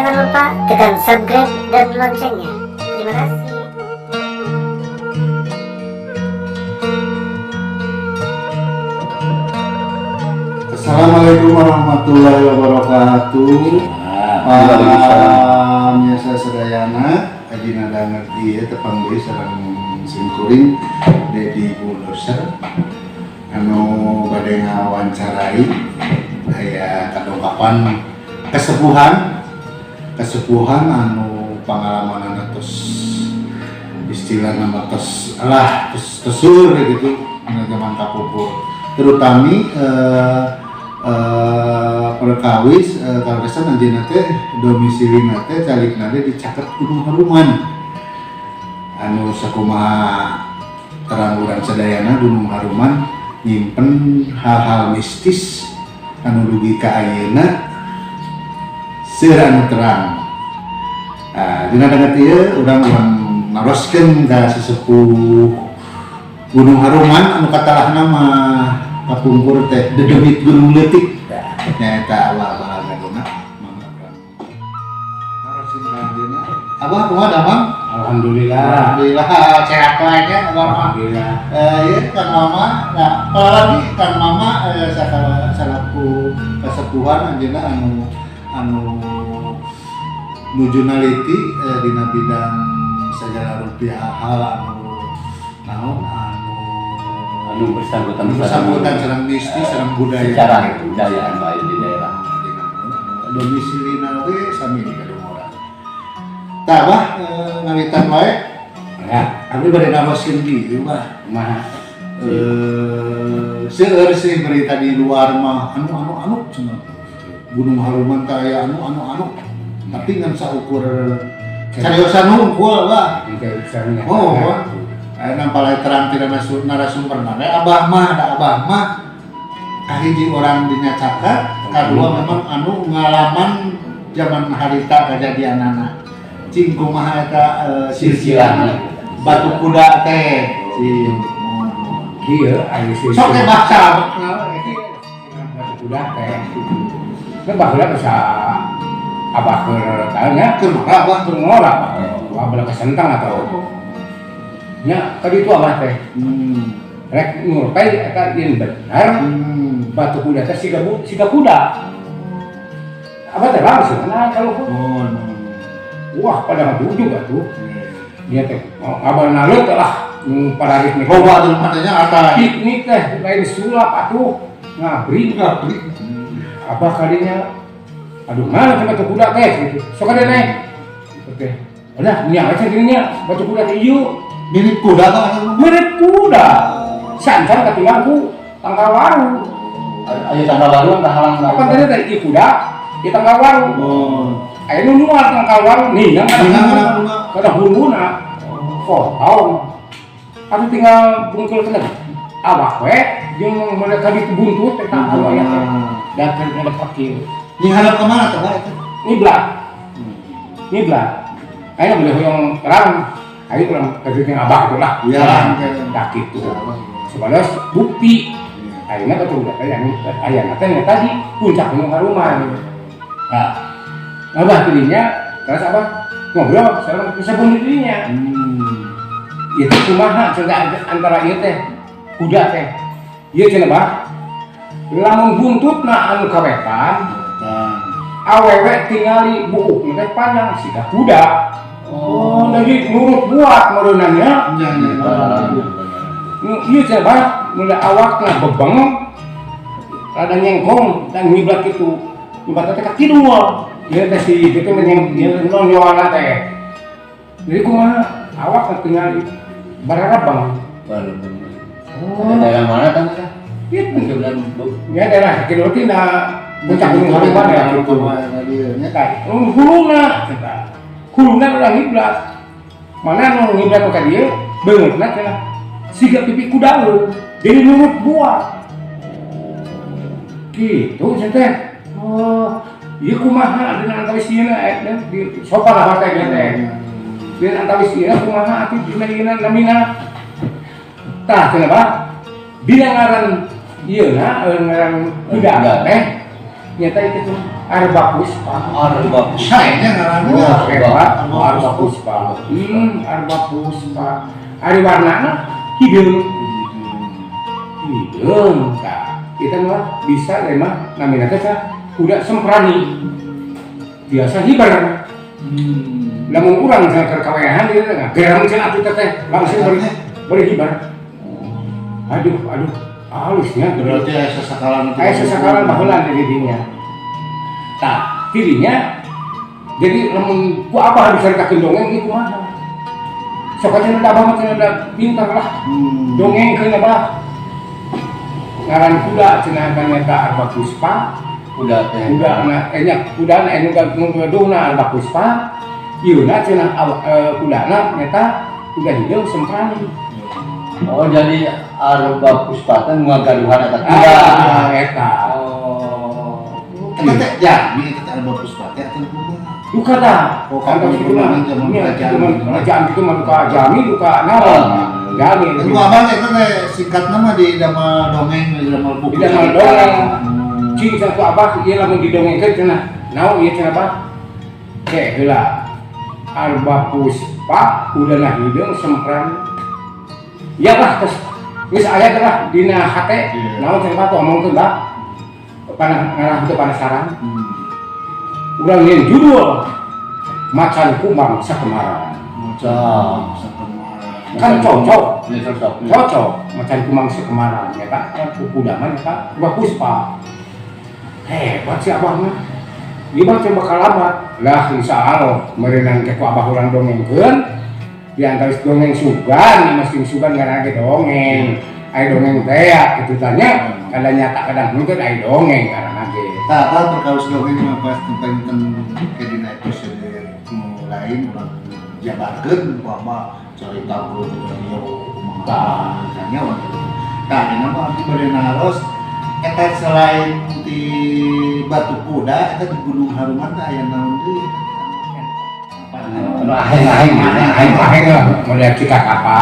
Jangan lupa tekan subscribe dan loncengnya. Terima kasih. Assalamualaikum warahmatullahi wabarakatuh. Pamiarsa sadayana, Ajina danget ieu tepang deui sareng simkuring Dedi Bulldozer anu bade ngawawancarai aya kadongkapan kesepuhan kesepuhan anu pangalaman tos istilah nama tos lah tos tesur gitu dina zaman kapungkur, terutami perkawis kaleresan anjeunna teh domisilina teh calikna teh di caket Gunung Haruman, anu sakumaha terang urang sadayana Gunung Haruman nyimpen hal-hal mistis anu dugi ka ayeuna seueur anu terang. Nah, dina danget ieu urang-urang naroskeun ka sesepuh Gunung Haruman anu katalahna mah kapungkur teh dedemit Gunung Leutik, nyaeta Abah Balagadona. Mangga urang naroskeun ka anjeunna. Abah, kumaha damang? Alhamdulillah. Alhamdulillah sehat wae nya, Abah mah. Alhamdulillah. Ya, Kang Mama, nah, apalagi Kang Mama salaku kesepuhan anjeunna anu anu nuju naliti dina bidang segala rupiah hal anu naon anu anu bersangkutan. Anu bersangkutan sareng mistis, sareng budaya. Secara budaya anu aya di daerah. Domisilina oge sami di Kadungora. Tah, Bah, ngawitan wae. Ya, abdi bade naroskeun di Bah. Kumaha? Seueur sih berita di luar mah anu anu anu cenah Gunung Haruman teh aya anu anu anu, tapi ngan saukur cariosan hungkul, Bah. Engke misalnya. Oh, aya palai terang tidak narasumber we Abah mah, da Abah mah kahiji orang dinya caket, kadua memang anu ngalaman zaman harita kejadianana. Cing, kumaha eta silsilah batu kuda teh? Cing. Kieu aya silsilah. Sok teh baca. Batu kuda teh. Kan baheula bisa abah keur tanya Keur ngora, Abah. Keur ngora. Wah, bala kesentang atau nya ka ditu abah teh. Rek ngurpai eta yen bener batu kuda teh siga siga kuda. Abah teh langsung nah kalau Oh, no. wah, pada ngajujuk atuh. Dia teh oh, abah nalut lah nu pada piknik. Loba jelema teh nya ata. Piknik teh lain sulap atuh, ngabri. Ngabri. Abah kalinya, aduh, mana teh batu kuda teh gitu. Sok ada naik oke, udah nya aja gini nya batu kuda teh ieu. Mirip kuda kan? Mirip kuda sancan ketinggalan ku tangkal waru. Ayo tangkal waru halang. Apa tadi teh ieu kuda di tangkal waru. Oh. Aya nu nyuar tangkal waru nih kan. Ningang kana huluna. Kada huluna potong atau tinggal bungkul kena awak we jeung mereka di buntut eta anu aya teh dan ngadep kieu. Nyiharap ke mana tuh, Pak, itu? Ngiblat, ngiblat kayaknya boleh hoyong terang ayo kurang kerja yang abah itu lah. Iya. Nah, gitu sebenarnya bukti ayeuna betul teh yang aya teh nya tadi puncak Gunung Haruman. Nah, abah dirinya terus apa ngobrol sareng bisa dirinya itu kumaha cerita antara ieu teh kuda teh ieu cenah, Bah, lamun buntutna anu kawetan awewe tingali buuk teh panjang siga kuda. Oh, jadi nurut buat mereunannya. Iya, iya. Nu ieu cenah, Bah, mulai awakna bebeng rada nyengkong dan ngiblat gitu, ngiblat teh ka kidul ieu teh si itu menyeng ieu nonyoana teh. Jadi kumaha awak tingali bararabang. Baru. Oh. Daerah mana kan? Itu. Sebelah. Ya, daerah kidul tina puncak Gunung Haruman ya gitu. Nya. Tah, huluna cenah. Huluna ulah ngiblat. Mana nu ngiblat ka dieu beungeutna cenah siga pipi kuda lu. Jadi nurut buat. Gitu cenah teh. Oh, ieu kumaha dina antawis ieu di sopan lah teh ieu teh. Dina antawis ieu kumaha atuh dina ieu namina. Tah cenah, Bah. Dina ngaran ieu na ngaran kuda teh. Nyata itu tuh Arba Puspa. Arba. Sayangnya ngaranna. Wah, hebat. Arba Arba Puspa. Arba Puspa. Ari warnana hideung. Hideung. Tah, kita mah bisa emang namina teh kuda semprani. Biasa hiber. Lamun urang cenah keur kawehan ieu teh gerang cenah atuh teh langsung beri hiber. Aduh, aduh, halusnya. Berarti aya sasakalan itu. Kayak sesakalan baheula di dinya. Tah, dirinya jadi lamun ku abah dicaritakeun dongeng ieu kumaha? Sok cenah da abah mah cenah da pintar lah. Dongengkeun abah. Ngaran kuda cenah kan nyata Arba Puspa, Kuda teh. Kuda na eh nya kuda na anu nu gaduhna Arba Puspa. Ieuna cenah kudana nyata kuda hideung semprani. Oh, jadi Arba Puspa teh ngagaduhan eta kuda. Ah, eta. Oh. Eta teh jami eta teh Arba Puspa teh atau kumaha? Duka tah. Oh, Kan kamu itu mah zaman nya, kerajaan. zaman kerajaan itu mah duka jami, duka naon. Jami. Ku abah teh eta teh singkatna mah di damel dongeng, di damel buku. Di damel dongeng. Cing cenah ku abah ieu lamun didongengkeun cenah. Naon ieu cenah abah? Ke heula. Arba Puspa kudana hideung sempran. Ya lah terus geus aya teh lah dina hate Iya. naon cenah bah tuh omongkeun bah. Panah ngarah teu penasaran. Urang nyeun judul Macan Kumbang Sakemaran. Macan Sakemaran. Kan cocok. Ya cocok. Cocok Macan Kumbang Sakemaran ya kan kuda mah ya Arba Puspa. Hebat si abah mah. Ieu mah coba kalamat lah insya Allah meureunan ke ku abah urang dongengkeun di antara dongeng sugan mesti sugan karena ge dongeng aya dongeng teh ya kitu tanya kadang nyata kadang henteu aya dongeng karena ge. Tah, tah perkawis dongeng mah pas tentang ke dina episode nu lain urang jabarkeun ku abah carita ku ieu kumaha tanya waktu itu. Tah, ini mah abdi bade naros eta selain di Batu Kuda eta di Gunung Haruman teh aya naon deui eta? Anu aheng-aheng, aheng-aheng. Aheng lah model Cikakapa.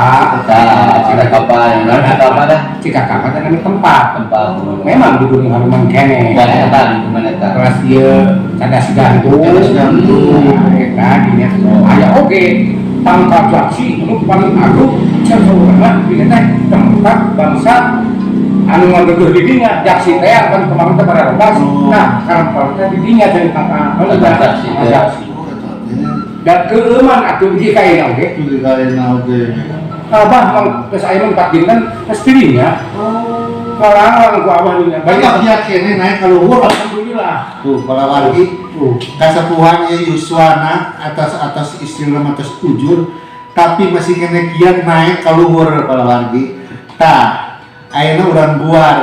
Tah, Cikakapa yang mana Cikakapa dah? Cikakapa teh namanya tempat. Tempat. Memang di Gunung Haruman kene. Mana eta di mana eta? Kelas ieu Cadas Gantung. Cadas Gantung. Nah, eta dinya. Aya oge Tangkal Jaksi anu paling agung sasaurna di teh tempat bangsa anu ngagegeuh di dinya Jaksi teh kan kemarin teh pada rebas. Nah, karena teh di dinya jadi tangkal Tangkal Jaksi teh. Jaksi. Oh, eta teh. Dan keueuman atuh hiji kaina oge. Itu kaina oge. Abah mang geus aya mah 4 dinten geus dirinya. Kalang ku abah dinya. Banyak Banyak kene naik ka luhur. Alhamdulillah. Tuh, para wargi Tuh. kasepuhan ieu yuswana atas atas istilah atas ujur tapi masih kene kian naik ka luhur para wargi. Tah, ayeuna urang buar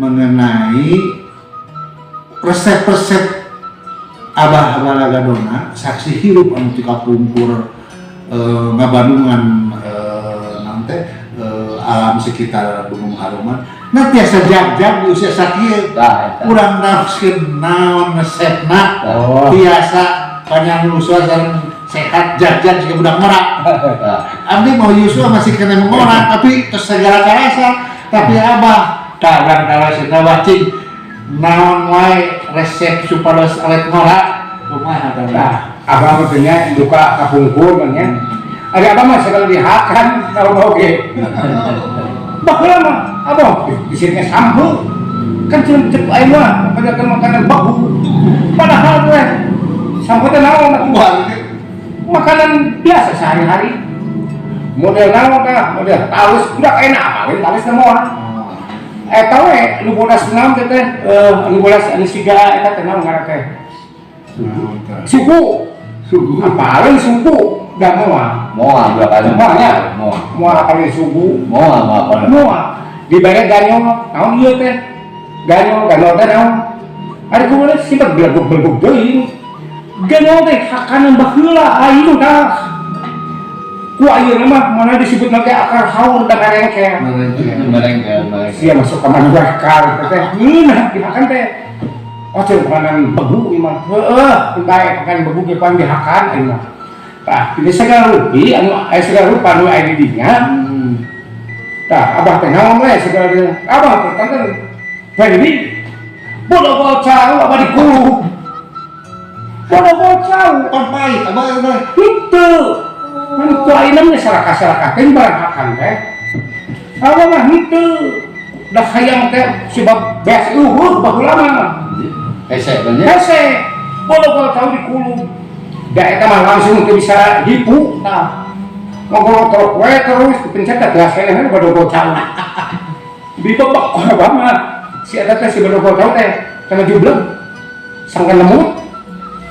mengenai resep-resep Abah Balagadona saksi hirup anu ti kapungkur ngabandungan naon teh alam sekitar Gunung Haruman. Nah, tiasa jag-jag di usia sakieu Tah, eta. urang naroskeun naon resepna Oh. tiasa panjang yuswa sareng sehat jag-jag siga budak ngora. Tah. Abdi mau yuswa masih kena mengora tapi terus segala karasa tapi abah tah urang taroskeun abah cing naon wae resep supados awet ngora kumaha tah? Nah, abah mah teh nya duka kapungkur kan nya. Ada abah mah segala dihakan kalau mau ge. Baheula mah abah di sini sampo kan cuma cek aing mah pada kan makanan baku. Padahal teh sampo teh naon atuh? Makanan biasa sehari-hari. Model naon tah? Model talus budak enak apa talus teh moal. Eta we nu bodas naon teh teh anu bodas anu siga eta teh naon ngaran teh? Suku. Suku. Apalin suku da moal. Moal dua kali. Moal nya. Moal. Moal apalin suku. Moal moal apa? Moal. Dibere ganyol, naon ieu teh? Ganyol, ganyol teh naon? Ari kumaha sifat beleguk-beleguk deui. Ganyol teh hakanan baheula ayeuna tah. Ku ayeuna mah mana disebut teh akar haur da ngarengkel. Merengkel, merengkel. Sia masuk ka manwakar teh ngeunah dihakan teh. Oh, cek makanan begu ieu mah. Heeh, bae makanan begu ge pan dihakan ieu mah. Tah, ini segala rupi anu aya segala rupa anu aya di dinya. Tah, abah teh naon we segala dinya. Abah teh kanten Fendi. Bodogol cau apa dikulub. Bodogol cau. Pan pahit abah eta. Itu. Kan ku ayeuna mah sarakah-sarakakeun barang hakan teh. Abah mah henteu. Da hayang teh sebab beas eueuh baheula mah. Hese banyak. Hese. Bodogol cau dikulub. Da eta mah langsung teu bisa hipu tah. Ngobrol we terus dipencet teh gelas keneh bodogol cau. Dibebek ku abah mah. Si eta teh si bodogol cau teh kana jubleg. Sangkan lemut.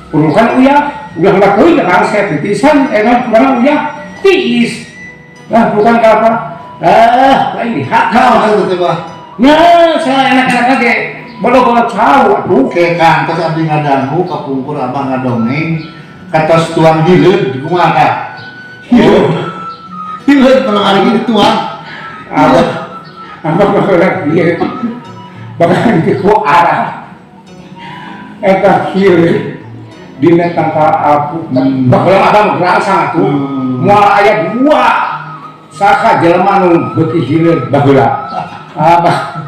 Purukan uyah, uyah lah teuing rangset titisan enak kurang uyah tiis. Nah, bukan ka apa? Ah, lain di hak. Naon eta teh bah? Nah, saya enak-enak ge bodogol cau atuh. Oke kan, tos abdi ngadangu kapungkur abah ngadongeng katos tuang hileud kumaha tah? Hileud. Hileud kalau hari ini tuang. Apa? Apa baheula ieu? Bahkan di ku arah eta hileud dina tangkal alpukat. Baheula abah mah gerangsang atuh. Moal aya dua saka jelema nu beuki hileud baheula. Abah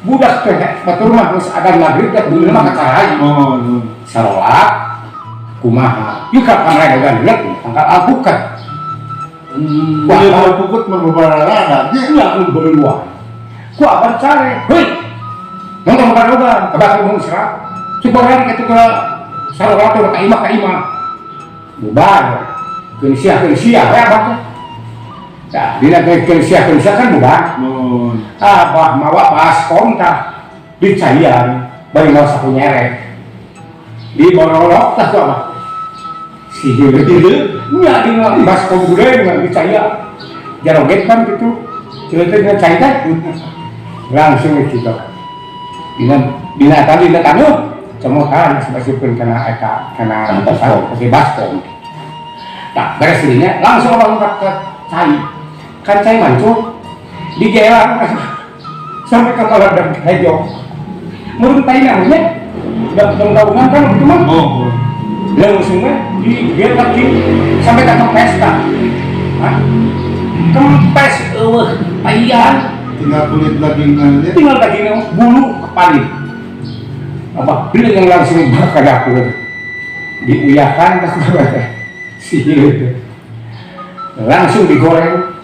budak teh batur mah geus adan maghrib teh beungeut mah kacarai. Oh, oh. Sarolat kumaha? Ieu ka pangredogan hileud tangkal alpukat. Wah, alpukat mah bebararada nya. Nya nu beluan. Ku abah care, heuy. Nonton pangredogan, abah teh serat. Supaya kitu ka sarolat teh ka imah ka imah. Bubar. Keun sia we abah teh. Tah, dina keun sia kan bubar. Mun. Abah mawa baskom tah dicaian bari mawa sapu nyerek. Diborolok tah ku abah. Si hileud nya dina baskom gede mah dicaian. Jaroget kan gitu. Hileud teh dina cai teh. Langsung gitu. Dina dina tadi dina tanu cemotan sebasieun kana eta kana Baskom. Pake baskom. Nah, beres dirinya langsung abah ngungkap ke cai. Kan cai mancur digelang sampai ke kepala dan hejo. Menurut tai namanya daun-daunan kan gitu mah. Oh. Langsung we digelang lagi sampai ke kempes tah. Hah? Kempes eueuh taian Tinggal kulit dagingnya aja. Tinggal dagingnya bulu kepali. Apa beli yang langsung bakar dapur. Diuyakan terus teh. Si itu. Langsung digoreng.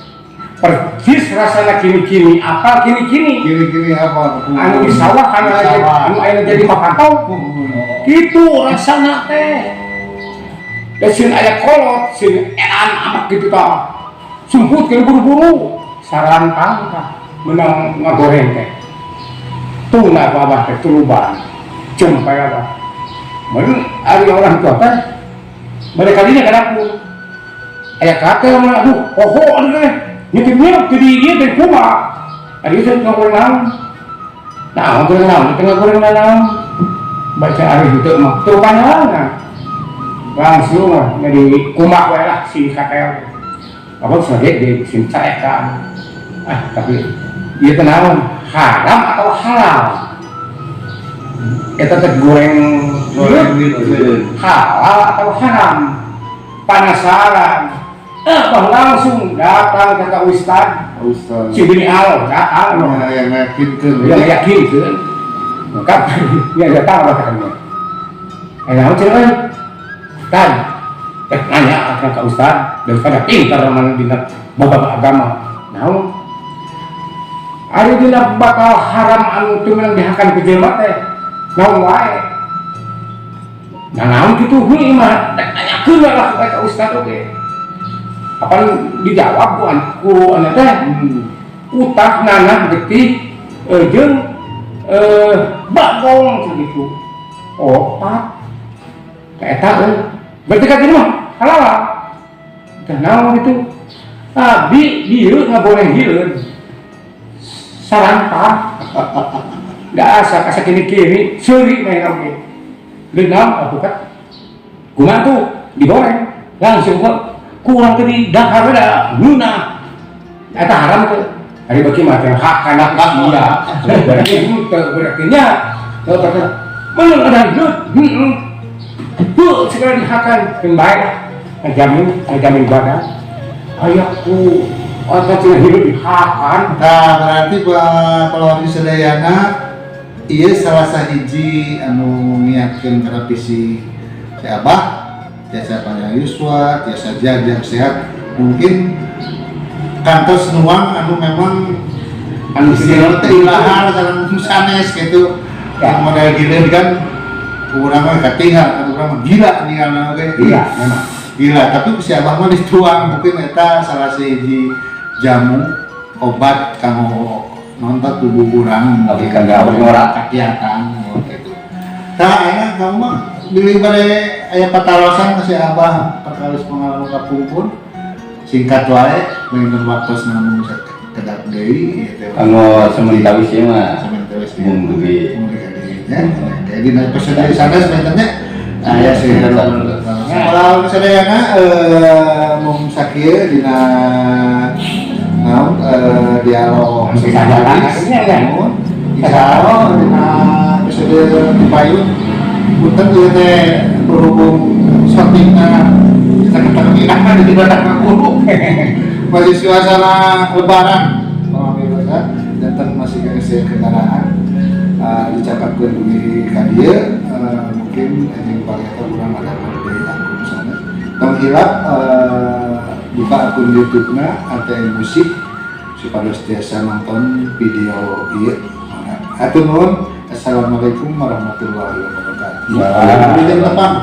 Persis rasanya kini-kini, apa kini-kini? Kini-kini apa? Anu di sawah kan Di sawah. Anu aya jadi mapantau. Gitu rasana teh. Da sieun aya kolot, sieun edan amat gitu tah. Sumput ke buru-buru, sarantang tah menang ngagoreng teh. Tuna apa abah teh tuluban. Cempe abah. Mun ari orang tua teh mereka kalinya ka dapur. Aya katel mah aduh, poho aduh teh. Nyetip-nyetip teu di ieu teh kumaha. Ari teh ngagoreng naon? Nah, ngagoreng naon? Teu ngagoreng naon? Baca ari henteu mah teu panyalangan. Langsung mah jadi kumak we lah si katel. Apa sebagai di sing caekan. Ah, tapi ieu teh naon? Haram atau halal? Eta teh goreng Goreng gitu. Halal atau haram? Penasaran. Bah langsung datang ke Kak Ustad. Ustaz. Si bini al datang. Ya, yang meyakinkan. Yang yakinkan. Maka ya datang apa katanya? Eh, naon cenah euy? Tan, eh, nanya ke Kak Ustad, daripada pintar mana dina bab agama. Naon? Ari dina bakal haram anu teu meunang dihakan ku jelema teh. Naon wae? Nah, naon kitu heuh mah rek nanyakeun we lah ka Ustad oge. Apa dijawab ku anu teh? Utah nanah getih jeung bagong cenah gitu. Opat. Eta euy. Berarti ka kitu mah halal. Teh naon gitu? Abi dieu ngagoreng hileud. Sarantah. Da asa asa kini-kini seuri mah oge. Leunam aku kan. Kumaha tuh digoreng langsung kok kurang teh di dahar we da ngeunah. Eta haram tuh. Ari beuki mah teh hak kana iya. Berarti henteu berarti nya. Kalau kata mana ada hileud? Heeh. Tuh segera dihakan keun bae lah. Ngajamin, ngajamin badan. Aya ku eta cenah hileud dihakan. Nah, berarti Pak kalau di Sedayana Iya, salah sahiji anu ngiatkeun kana visi si Abah tiasa panjang yuswa, tiasa jaga sehat, mungkin kantos nuang anu memang anu istilahnya teh ilahar sareng sanes gitu Ya. yang model gila kan urang mah katingal kan, urang mah gila ninggalna oge. Iya, memang. Gila, tapi si Abah mah dituang, mungkin eta salah sahiji jamu obat kanggo nonton tubuh urang. Tapi kagak awet ngora. Kakiatan gitu. Tah, ayeuna kamu mah bilih bade aya patarosan ka si Abah perkawis pengalaman kapungkur, singkat wae, mungkin waktu namun kedap deui ieu teh. Kanggo sementawis ieu mah. Sementawis. Mung dugi. Mung dugi nya. Jadi na episode sanes benten nya aya sih. Kalau sadayana mung sakieu dina naon dialog Bisa datang akhirnya, kan? Insyaallah dina episode di payun. Punten ieu teh berhubung syutingna kita ketemu di Badak Ngakuru, masih suasana Lebaran pemirsa, dan masih ngisi kendaraan dicapatkeun dugi ka dieu. Mungkin anjing paling urang ada di akun sana, tong hilap buka akun YouTube-na ATM Musik supados tiasa nonton video ieu. Hatur nuhun. Assalamualaikum warahmatullahi wabarakatuh. Waalaikumsalam. Wilujeng tepang.